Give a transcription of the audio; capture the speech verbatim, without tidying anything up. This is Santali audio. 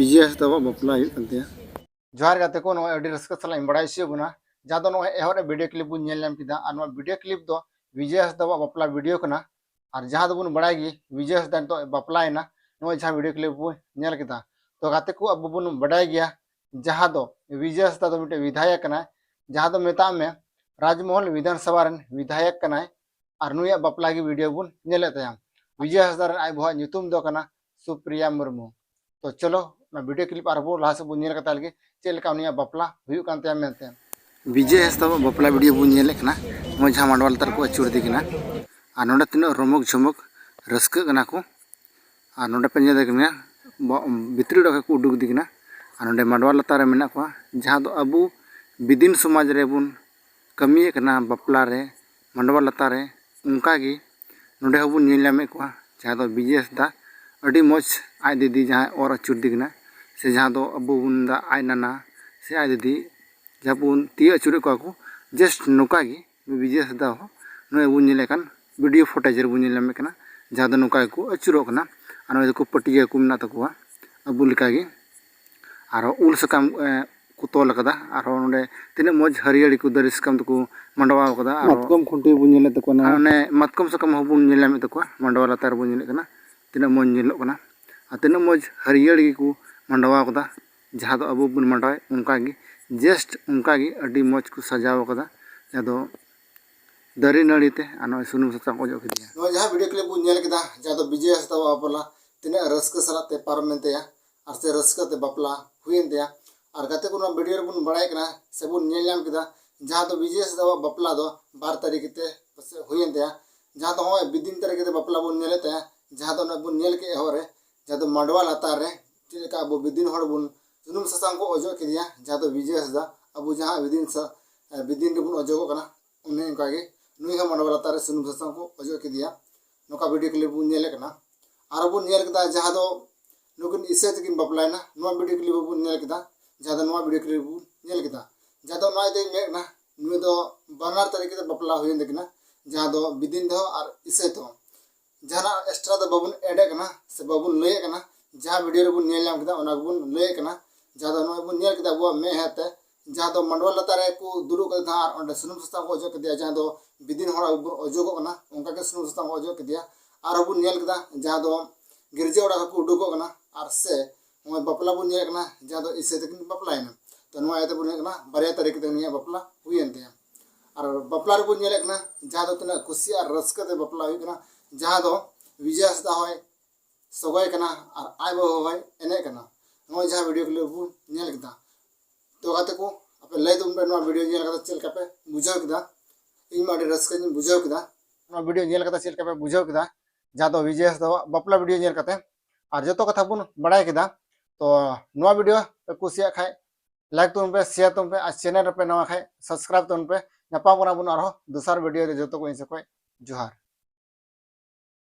ᱵᱤᱡᱚᱭ ᱦᱟᱸᱥᱫᱟᱣᱟᱜ ᱵᱟᱯᱞᱟ ᱦᱩᱭᱩᱜ ᱠᱟᱱ ᱛᱟᱭᱟ᱾ ᱡᱚᱦᱟᱨ ᱜᱟᱛᱮ ᱠᱚ, ᱱᱚᱜᱼᱚᱭ ᱟᱹᱰᱤ ᱨᱟᱹᱥᱠᱟᱹ ᱥᱟᱞᱟᱜ ᱤᱧ ᱵᱟᱲᱟᱭ ᱦᱚᱪᱚᱭᱮᱫ ᱵᱚᱱᱟ, ᱡᱟᱦᱟᱸ ᱫᱚ ᱱᱚᱜᱼᱚᱭ ᱮᱦᱚᱵ ᱨᱮ ᱵᱷᱤᱰᱤᱭᱳ ᱠᱞᱤᱯ ᱵᱚᱱ ᱧᱮᱞ ᱧᱟᱢ ᱠᱮᱫᱟ᱾ ᱟᱨ ᱱᱚᱣᱟ ᱵᱷᱤᱰᱤᱭᱳ ᱠᱞᱤᱯ ᱫᱚ ᱵᱤᱡᱚᱭ ᱦᱟᱸᱥᱫᱟᱣᱟᱜ ᱵᱟᱯᱞᱟ ᱵᱷᱤᱰᱤᱭᱳ ᱠᱟᱱᱟ᱾ ᱟᱨ ᱡᱟᱦᱟᱸ ᱫᱚᱵᱚᱱ ᱵᱟᱲᱟᱭ ᱜᱮ, ᱵᱤᱡᱚᱭ ᱦᱟᱸᱥᱫᱟ ᱱᱤᱛᱚᱜ ᱵᱟᱯᱞᱟᱭᱮᱱᱟ᱾ ᱱᱚᱜᱼᱚᱭ ᱡᱟᱦᱟᱸ ᱵᱷᱤᱰᱤᱭᱳ ᱠᱞᱤᱯ ᱵᱚᱱ ᱧᱮᱞ ᱠᱮᱫᱟ, ᱛᱚ ᱜᱟᱛᱮ ᱠᱚ, ᱟᱵᱚ ᱵᱚᱱ ᱵᱟᱰᱟᱭ ᱜᱮᱭᱟ, ᱡᱟᱦᱟᱸ ᱫᱚ ᱵᱤᱡᱚᱭ ᱦᱟᱸᱥᱫᱟ ᱫᱚ ᱢᱤᱫᱴᱮᱱ ᱵᱤᱫᱷᱟᱭᱚᱠ ᱠᱟᱱᱟᱭ, ᱡᱟᱦᱟᱸ ᱫᱚ ᱢᱮᱛᱟᱜ ᱢᱮ ᱨᱟᱡᱽᱢᱚᱦᱚᱞ ᱵᱤᱫᱷᱟᱱ ᱥᱚᱵᱷᱟ ᱨᱮᱱ ᱵᱤᱫᱷᱟᱭᱚᱠ ᱠᱟᱱᱟᱭ᱾ ᱟᱨ ᱱᱩᱭᱟᱜ ᱵᱟᱯᱞᱟ ᱜᱮ ᱵᱷᱤᱰᱤᱭᱳ ᱵᱚᱱ ᱧᱮᱞᱮᱫ ᱛᱟᱭᱟ᱾ ᱵᱤᱡᱚᱭ ᱦᱟᱸᱥᱫᱟ ᱨᱮᱱ ᱟᱡ ᱵᱟᱹᱦᱩᱣᱟᱜ ᱧᱩᱛᱩᱢ ᱫᱚ ᱠᱟᱱᱟ ᱥᱩᱯᱨᱤᱭᱟ ᱢᱩᱨᱢᱩ᱾ ᱛᱚ ᱪᱚᱞᱚ, ᱚᱱᱟ ᱵᱷᱤᱰᱤᱭᱳ ᱠᱞᱤᱯ ᱟᱨᱵᱚ ᱞᱟᱦᱟ ᱥᱮᱫ ᱵᱚᱱ ᱧᱮᱞ ᱠᱟᱛᱟ ᱞᱮᱜᱮ, ᱪᱮᱫ ᱞᱮᱠᱟ ᱩᱱᱤᱭᱟᱜ ᱵᱟᱯᱞᱟ ᱦᱩᱭᱩᱜ ᱠᱟᱱ ᱛᱟᱭᱟ ᱢᱮᱱᱛᱮ᱾ ᱵᱤᱡᱚᱭ ᱦᱟᱸᱥᱫᱟᱣᱟᱜ ᱵᱟᱯᱞᱟ ᱵᱷᱤᱰᱤᱭᱳ ᱵᱚᱱ ᱧᱮᱞᱮᱫ ᱠᱟᱱᱟ᱾ ᱱᱚᱜᱼᱚᱭ ᱡᱟᱦᱟᱸ ᱢᱟᱰᱣᱟ ᱞᱟᱛᱟᱨ ᱠᱚ ᱟᱹᱪᱩᱨ ᱤᱫᱤ ᱠᱟᱱᱟ, ᱟᱨ ᱱᱚᱰᱮ ᱛᱤᱱᱟᱹᱜ ᱨᱚᱢᱚᱠ ᱡᱷᱚᱢᱚᱠ ᱨᱟᱹᱥᱠᱟᱹᱜ ᱠᱟᱱᱟ ᱠᱚ᱾ ᱟᱨ ᱱᱚᱰᱮ ᱯᱮ ᱧᱮᱞ ᱫᱟᱲᱮᱭᱟᱜ ᱠᱟᱱᱟ, ᱵᱚ-, ᱵᱷᱤᱛᱨᱤ ᱚᱲᱟᱜ ᱠᱷᱚᱱ ᱠᱚ ᱩᱰᱩᱠ ᱤᱫᱤ ᱠᱟᱱᱟ᱾ ᱟᱨ ᱱᱚᱰᱮ ᱢᱟᱰᱣᱟ ᱞᱟᱛᱟᱨ ᱨᱮ ᱢᱮᱱᱟᱜ ᱠᱚᱣᱟ, ᱡᱟᱦᱟᱸ ᱫᱚ ᱟᱵᱚ ᱵᱤᱫᱤᱱ ᱥᱚᱢᱟᱡᱽ ᱨᱮᱵᱚᱱ ᱠᱟᱹᱢᱤᱭᱮᱫ ᱠᱟᱱᱟ ᱵᱟᱯᱞᱟ ᱨᱮ, ᱢᱟᱰᱣᱟ ᱞᱟᱛᱟᱨ ᱨᱮ᱾ ᱚᱱᱠᱟ ᱜᱮ ᱱᱚᱰᱮ ᱦᱚᱸᱵᱚᱱ ᱧᱮᱞ ᱧᱟᱢᱮᱫ ᱠᱚᱣᱟ, ᱡᱟᱦᱟᱸ ᱫᱚ ᱵᱤᱡᱚᱭ ᱦᱟᱸᱥᱫᱟ ᱟᱹᱰᱤ ᱢᱚᱡᱽ ᱟᱡ ᱫᱤᱫᱤ ᱡᱟᱦᱟᱸᱭ ᱚᱨ ᱟᱹᱪᱩᱨ ᱤᱫᱤ ᱠᱟᱱᱟ, ᱥᱮ ᱡᱟᱦᱟᱸ ᱫᱚ ᱟᱵᱚ ᱵᱚᱱ ᱢᱮᱱᱫᱟ ᱟᱡ ᱱᱟᱱᱟ ᱥᱮ ᱟᱡ ᱫᱤᱫᱤ, ᱡᱟᱦᱟᱸ ᱵᱚᱱ ᱛᱤᱭᱳᱜ ᱟᱹᱪᱩᱨᱮᱫ ᱠᱚᱣᱟ ᱠᱚ, ᱡᱟᱥᱴ ᱱᱚᱝᱠᱟ ᱜᱮ ᱵᱤᱡᱚᱭ ᱦᱟᱸᱥᱫᱟ ᱦᱚᱸ ᱱᱚᱜᱼᱚᱭ ᱵᱚᱱ ᱧᱮᱞᱮᱫ ᱠᱟᱱ ᱵᱷᱤᱰᱤᱭᱳ ᱯᱷᱩᱴᱮᱡᱽ ᱨᱮᱵᱚᱱ ᱧᱮᱞ ᱧᱟᱢᱮᱫ ᱠᱟᱱᱟ, ᱡᱟᱦᱟᱸ ᱫᱚ ᱱᱚᱝᱠᱟ ᱜᱮᱠᱚ ᱟᱹᱪᱩᱨᱚᱜ ᱠᱟᱱᱟ᱾ ᱟᱨ ᱱᱚᱜᱼᱚᱭ ᱫᱚᱠᱚ ᱯᱟᱹᱴᱭᱟᱹ ᱠᱚ ᱢᱮᱱᱟᱜ ᱛᱟᱠᱚᱣᱟ ᱟᱵᱚ ᱞᱮᱠᱟᱜᱮ᱾ ᱟᱨᱦᱚᱸ ᱩᱞ ᱥᱟᱠᱟᱢ, ᱮ, ᱠᱚ ᱛᱚᱞ ᱟᱠᱟᱫᱟ᱾ ᱟᱨᱦᱚᱸ ᱱᱚᱰᱮ ᱛᱤᱱᱟᱹᱜ ᱢᱚᱡᱽ ᱦᱟᱹᱨᱭᱟᱹᱲ ᱜᱮᱠᱚ ᱫᱟᱨᱮ ᱥᱟᱠᱟᱢ ᱛᱮᱠᱚ ᱢᱟᱰᱣᱟ ᱟᱠᱟᱫᱟ᱾ ᱟᱨᱦᱚᱸ ᱢᱟᱛᱠᱚᱢ ᱠᱷᱩᱱᱴᱤ ᱵᱚᱱ ᱧᱮᱞᱮᱫ ᱛᱟᱠᱚᱣᱟ ᱱᱚᱣᱟ᱾ ᱟᱨ ᱚᱱᱮ ᱢᱟᱛᱠᱚᱢ ᱥᱟᱠᱟᱢ ᱦᱚᱸᱵᱚᱱ ᱧᱮᱞ ᱧᱟᱢᱮᱫ ᱛᱟᱠᱚᱣᱟ, ᱢᱟᱰᱣᱟ ᱞᱟᱛᱟᱨ ᱨᱮᱵᱚᱱ ᱧᱮᱞᱮᱫ ᱠᱟᱱᱟ, ᱛᱤᱱᱟᱹᱜ ᱢᱚᱡᱽ ᱧᱮᱞᱚᱜ ᱠᱟᱱᱟ᱾ ᱟᱨ ᱛᱤᱱᱟᱹᱜ ᱢᱚᱡᱽ ᱦᱟᱹᱨᱭᱟᱹᱲ ᱜᱮᱠᱚ ᱢᱟᱰᱣᱟ ᱟᱠᱟᱫᱟ, ᱡᱟᱦᱟᱸ ᱫᱚ ᱟᱵᱚ ᱵᱚᱱ ᱢᱟᱰᱣᱟᱭ ᱚᱱᱠᱟ ᱜᱮ, ᱡᱟᱥᱴ ᱚᱱᱠᱟ ᱜᱮ ᱟᱹᱰᱤ ᱢᱚᱡᱽ ᱠᱚ ᱥᱟᱡᱟᱣ ᱟᱠᱟᱫᱟ, ᱡᱟᱦᱟᱸ ᱫᱚ ᱫᱟᱨᱮ ᱱᱟᱹᱲᱤ ᱛᱮ᱾ ᱟᱨ ᱱᱚᱜᱼᱚᱭ ᱥᱩᱱᱩᱢ ᱥᱟᱥᱟᱝ ᱠᱚ ᱚᱡᱚᱜ ᱠᱮᱫᱮᱭᱟ᱾ ᱱᱚᱣᱟ ᱡᱟᱦᱟᱸ ᱵᱷᱤᱰᱤᱭᱳ ᱠᱞᱤᱯ ᱵᱚᱱ ᱧᱮᱞ ᱠᱮᱫᱟ, ᱡᱟᱦᱟᱸ ᱫᱚ ᱵᱤᱡᱚᱭ ᱦᱟᱸᱥᱫᱟᱣᱟᱜ ᱵᱟᱯᱞᱟ ᱛᱤᱱᱟᱹᱜ ᱨᱟᱹᱥᱠᱟᱹ ᱥᱟᱞᱟᱜ ᱛᱮ ᱯᱟᱨᱚᱢᱮᱱ ᱛᱟᱭᱟ ᱟᱨ ᱥᱮ ᱨᱟᱹᱥᱠᱟᱹ ᱛᱮ ᱵᱟᱯᱞᱟ ᱦᱩᱭᱮᱱ ᱛᱟᱭᱟ᱾ ᱟᱨ ᱜᱟᱛᱮ ᱠᱚ, ᱱᱚᱣᱟ ᱵᱷᱤᱰᱤᱭᱳ ᱨᱮᱵᱚᱱ ᱵᱟᱲᱟᱭ ᱠᱟᱱᱟ ᱥᱮᱵᱚᱱ ᱧᱮᱞ ᱧᱟᱢ ᱠᱮᱫᱟ, ᱡᱟᱦᱟᱸ ᱫᱚ ᱵᱤᱡᱚᱭ ᱦᱟᱸᱥᱫᱟᱣᱟᱜ ᱵᱟᱯᱞᱟ ᱫᱚ ᱵᱟᱨ ᱛᱟᱹᱨᱤᱠᱷ ᱛᱮ ᱯᱟᱥᱮᱡ ᱦᱩᱭᱮᱱ ᱛᱟᱭᱟ, ᱡᱟᱦᱟᱸ ᱫᱚ ᱱᱚᱜᱼᱚᱭ ᱵᱤᱫᱤᱱ ᱛᱟᱹᱨᱤᱠᱷ ᱛᱮ ᱵᱟᱯᱞᱟ ᱵᱚᱱ ᱧᱮᱞᱮᱫ ᱛᱟᱭᱟ, ᱡᱟᱦᱟᱸ ᱫᱚ ᱚᱱᱮ ᱵᱚᱱ ᱧᱮᱞ ᱠᱮᱫ ᱮᱦᱚᱵ ᱨᱮ, ᱡᱟᱦᱟᱸ ᱫᱚ ᱢᱟᱰᱣᱟ ᱞᱟᱛᱟᱨ ᱨᱮ ᱪᱮᱫ ᱞᱮᱠᱟ ᱟᱵᱚ ᱵᱤᱫᱤᱱ ᱦᱚᱲ ᱵᱚᱱ ᱥᱩᱱᱩᱢ ᱥᱟᱥᱟᱝ ᱠᱚ ᱚᱡᱚᱜ ᱠᱮᱫᱮᱭᱟ, ᱡᱟᱦᱟᱸ ᱫᱚ ᱵᱤᱡᱚᱭ ᱦᱟᱸᱥᱫᱟ ᱟᱵᱚ ᱡᱟᱦᱟᱸ ᱵᱤᱫᱤᱱ ᱥᱟ-, ᱵᱤᱫᱤᱱ ᱨᱮᱵᱚᱱ ᱚᱡᱚᱜᱚᱜ ᱠᱟᱱᱟ, ᱚᱱᱮ ᱚᱱᱠᱟ ᱜᱮ ᱱᱩᱭ ᱦᱚᱸ ᱢᱟᱰᱣᱟ ᱞᱟᱛᱟᱨ ᱨᱮ ᱥᱩᱱᱩᱢ ᱥᱟᱥᱟᱝ ᱠᱚ ᱚᱡᱚᱜ ᱠᱮᱫᱮᱭᱟ᱾ ᱱᱚᱝᱠᱟ ᱵᱷᱤᱰᱤᱭᱳ ᱠᱞᱤᱯ ᱵᱚᱱ ᱧᱮᱞᱮᱫ ᱠᱟᱱᱟ᱾ ᱟᱨ ᱵᱚᱱ ᱧᱮᱞ ᱠᱮᱫᱟ ᱡᱟᱦᱟᱸ ᱫᱚ ᱱᱩᱠᱤᱱ ᱤᱥᱟᱹᱭ ᱛᱮᱠᱤᱱ ᱵᱟᱯᱞᱟᱭᱮᱱᱟ, ᱱᱚᱣᱟ ᱵᱷᱤᱰᱤᱭᱳ ᱠᱞᱤᱯ ᱵᱚᱱ ᱧᱮᱞ ᱠᱮᱫᱟ, ᱡᱟᱦᱟᱸ ᱫᱚ ᱱᱚᱣᱟ ᱵᱷᱤᱰᱤᱭᱳ ᱠᱞᱤᱯ ᱵᱚᱱ ᱧᱮᱞ ᱠᱮᱫᱟ, ᱡᱟᱦᱟᱸ ᱫᱚ ᱱᱚᱣᱟ ᱤᱭᱟᱹᱛᱮᱧ ᱢᱮᱱ ᱠᱟᱱᱟ, ᱱᱩᱭ ᱫᱚ ᱵᱟᱱᱟᱨ ᱛᱟᱹᱨᱤᱠᱷ ᱛᱮ ᱵᱟᱯᱞᱟ ᱦᱩᱭᱮᱱ ᱛᱟᱹᱠᱤᱱᱟ, ᱡᱟᱦᱟᱸ ᱫᱚ ᱵᱤᱫᱤᱱ ᱛᱮᱦᱚᱸ ᱟᱨ ᱤᱥᱟᱹᱭ ᱛᱮᱦᱚᱸ᱾ ᱡᱟᱦᱟᱱᱟᱜ ᱮᱠᱥᱴᱨᱟ ᱫᱚ ᱵᱟᱵᱚᱱ ᱮᱰ ᱮᱫ ᱠᱟᱱᱟ ᱥᱮ ᱵᱟᱵᱚᱱ ᱞᱟᱹᱭᱮᱫ ᱠᱟᱱᱟ, ᱡᱟᱦᱟᱸ ᱵᱷᱤᱰᱤᱭᱳ ᱨᱮᱵᱚᱱ ᱧᱮᱞ ᱧᱟᱢ ᱠᱮᱫᱟ, ᱚᱱᱟ ᱜᱮᱵᱚᱱ ᱞᱟᱹᱭᱮᱫ ᱠᱟᱱᱟ᱾ ᱡᱟᱦᱟᱸ ᱫᱚ ᱱᱚᱜᱼᱚᱭ ᱵᱚᱱ ᱧᱮᱞ ᱠᱮᱫᱟ ᱟᱵᱚᱣᱟᱜ ᱢᱮᱫ ᱦᱮᱸ ᱛᱮ, ᱡᱟᱦᱟᱸ ᱫᱚ ᱢᱟᱰᱣᱟ ᱞᱟᱛᱟᱨ ᱨᱮ ᱠᱚ ᱫᱩᱲᱩᱵ ᱠᱟᱛᱮ ᱛᱟᱦᱮᱸ ᱟᱨ ᱚᱸᱰᱮ ᱥᱩᱱᱩᱢ ᱥᱟᱥᱟᱝ ᱠᱚ ᱚᱡᱚᱜ ᱠᱮᱫᱮᱭᱟ, ᱡᱟᱦᱟᱸ ᱫᱚ ᱵᱤᱫᱤᱱ ᱦᱚᱲ ᱟᱵᱚ ᱵᱚᱱ ᱚᱡᱚᱜᱚᱜ ᱠᱟᱱᱟ, ᱚᱱᱠᱟ ᱜᱮ ᱥᱩᱱᱩᱢ ᱥᱟᱥᱟᱝ ᱠᱚ ᱚᱡᱚᱜ ᱠᱮᱫᱮᱭᱟ᱾ ᱟᱨᱦᱚᱸ ᱵᱚᱱ ᱧᱮᱞ ᱠᱮᱫᱟ ᱡᱟᱦᱟᱸ ᱫᱚ ᱜᱤᱨᱡᱟᱹ ᱚᱲᱟᱜ ᱠᱷᱚᱱ ᱠᱚ ᱩᱰᱩᱠᱚᱜ ᱠᱟᱱᱟ, ᱟᱨ ᱥᱮ ᱱᱚᱜᱼᱚᱭ ᱵᱟᱯᱞᱟ ᱵᱚᱱ ᱧᱮᱞᱮᱫ ᱠᱟᱱᱟ, ᱡᱟᱦᱟᱸ ᱫᱚ ᱤᱥᱟᱹᱭ ᱛᱟᱹᱠᱤᱱ ᱵᱟᱯᱞᱟᱭᱮᱱᱟ᱾ ᱛᱚ ᱱᱚᱣᱟ ᱤᱭᱟᱹ ᱛᱮᱵᱚᱱ ᱧᱮᱞᱮᱫ ᱠᱟᱱᱟ ᱵᱟᱨᱭᱟ ᱛᱟᱹᱨᱤᱠᱷ ᱛᱮ ᱩᱱᱤᱭᱟᱜ ᱵᱟᱯᱞᱟ ᱦᱩᱭᱮᱱ ᱛᱟᱭᱟ᱾ ᱟᱨ ᱵᱟᱯᱞᱟ ᱨᱮᱵᱚᱱ ᱧᱮᱞᱮᱫ ᱠᱟᱱᱟ ᱡᱟᱦᱟᱸ ᱫᱚ ᱛᱤᱱᱟᱹᱜ ᱠᱩᱥᱤ ᱟᱨ ᱨᱟᱹᱥᱠᱟᱹ ᱛᱮ ᱵᱟᱯᱞᱟ ᱦᱩᱭᱩᱜ ᱠᱟᱱᱟ, ᱡᱟᱦᱟᱸ ᱫᱚ ᱵᱤᱡᱚᱭ ᱦᱟᱸᱥᱫᱟ ᱦᱚᱸᱭ ᱥᱚᱜᱚᱭ ᱠᱟᱱᱟ ᱟᱨ ᱟᱡ ᱵᱟᱹᱦᱩ ᱦᱚᱸᱭ ᱮᱱᱮᱡ ᱠᱟᱱᱟ᱾ ᱱᱚᱜᱼᱚᱭ ᱡᱟᱦᱟᱸ ᱵᱷᱤᱰᱤᱭᱳ ᱠᱞᱤᱯ ᱵᱚᱱ ᱧᱮᱞ ᱠᱮᱫᱟ᱾ ᱛᱚ ᱜᱟᱛᱮ ᱠᱚ, ᱟᱯᱮ ᱞᱟᱹᱭ ᱛᱟᱵᱚᱱ ᱯᱮ ᱱᱚᱣᱟ ᱵᱷᱤᱰᱤᱭᱳ ᱧᱮᱞ ᱠᱟᱛᱮ ᱪᱮᱫ ᱞᱮᱠᱟ ᱯᱮ ᱵᱩᱡᱷᱟᱹᱣ ᱠᱮᱫᱟ? ᱤᱧ ᱢᱟ ᱟᱹᱰᱤ ᱨᱟᱹᱥᱠᱟᱹᱧ ᱵᱩᱡᱷᱟᱹᱣ ᱠᱮᱫᱟ᱾ ᱱᱚᱣᱟ ᱵᱷᱤᱰᱤᱭᱳ ᱧᱮᱞ ᱠᱟᱛᱮ ᱪᱮᱫ ᱞᱮᱠᱟ ᱯᱮ ᱵᱩᱡᱷᱟᱹᱣ ᱠᱮᱫᱟ, ᱡᱟᱦᱟᱸ ᱫᱚ ᱵᱤᱡᱚᱭ ᱦᱟᱸᱥᱫᱟᱣᱟᱜ ᱵᱟᱯᱞᱟ ᱵᱷᱤᱰᱤᱭᱳ ᱧᱮᱞ ᱠᱟᱛᱮ? ᱟᱨ ᱡᱚᱛᱚ ᱠᱟᱛᱷᱟ ᱵᱚᱱ ᱵᱟᱲᱟᱭ ᱠᱮᱫᱟ᱾ ᱛᱚ ᱱᱚᱣᱟ ᱵᱷᱤᱰᱤᱭᱳ ᱯᱮ ᱠᱩᱥᱤᱭᱟᱜ ᱠᱷᱟᱡ ᱞᱟᱭᱤᱠ ᱛᱟᱵᱚᱱ ᱯᱮ, ᱥᱮᱭᱟᱨ ᱛᱟᱵᱚᱱ ᱯᱮ, ᱟᱨ ᱪᱮᱱᱮᱞ ᱨᱮᱯᱮ ᱱᱟᱣᱟ ᱠᱷᱟᱡ ᱥᱟᱵᱥᱠᱨᱟᱭᱤᱵ ᱛᱟᱵᱚᱱ ᱯᱮ᱾ ᱧᱟᱯᱟᱢ ᱠᱟᱱᱟ ᱵᱚᱱ ᱟᱨᱦᱚᱸ ᱫᱚᱥᱟᱨ ᱵᱷᱤᱰᱤᱭᱳ ᱨᱮ᱾ ᱡᱚᱛᱚ ᱠᱚ ᱤᱧ ᱥᱮᱫ ᱠᱷᱚᱡ ᱡᱚᱦᱟᱨ᱾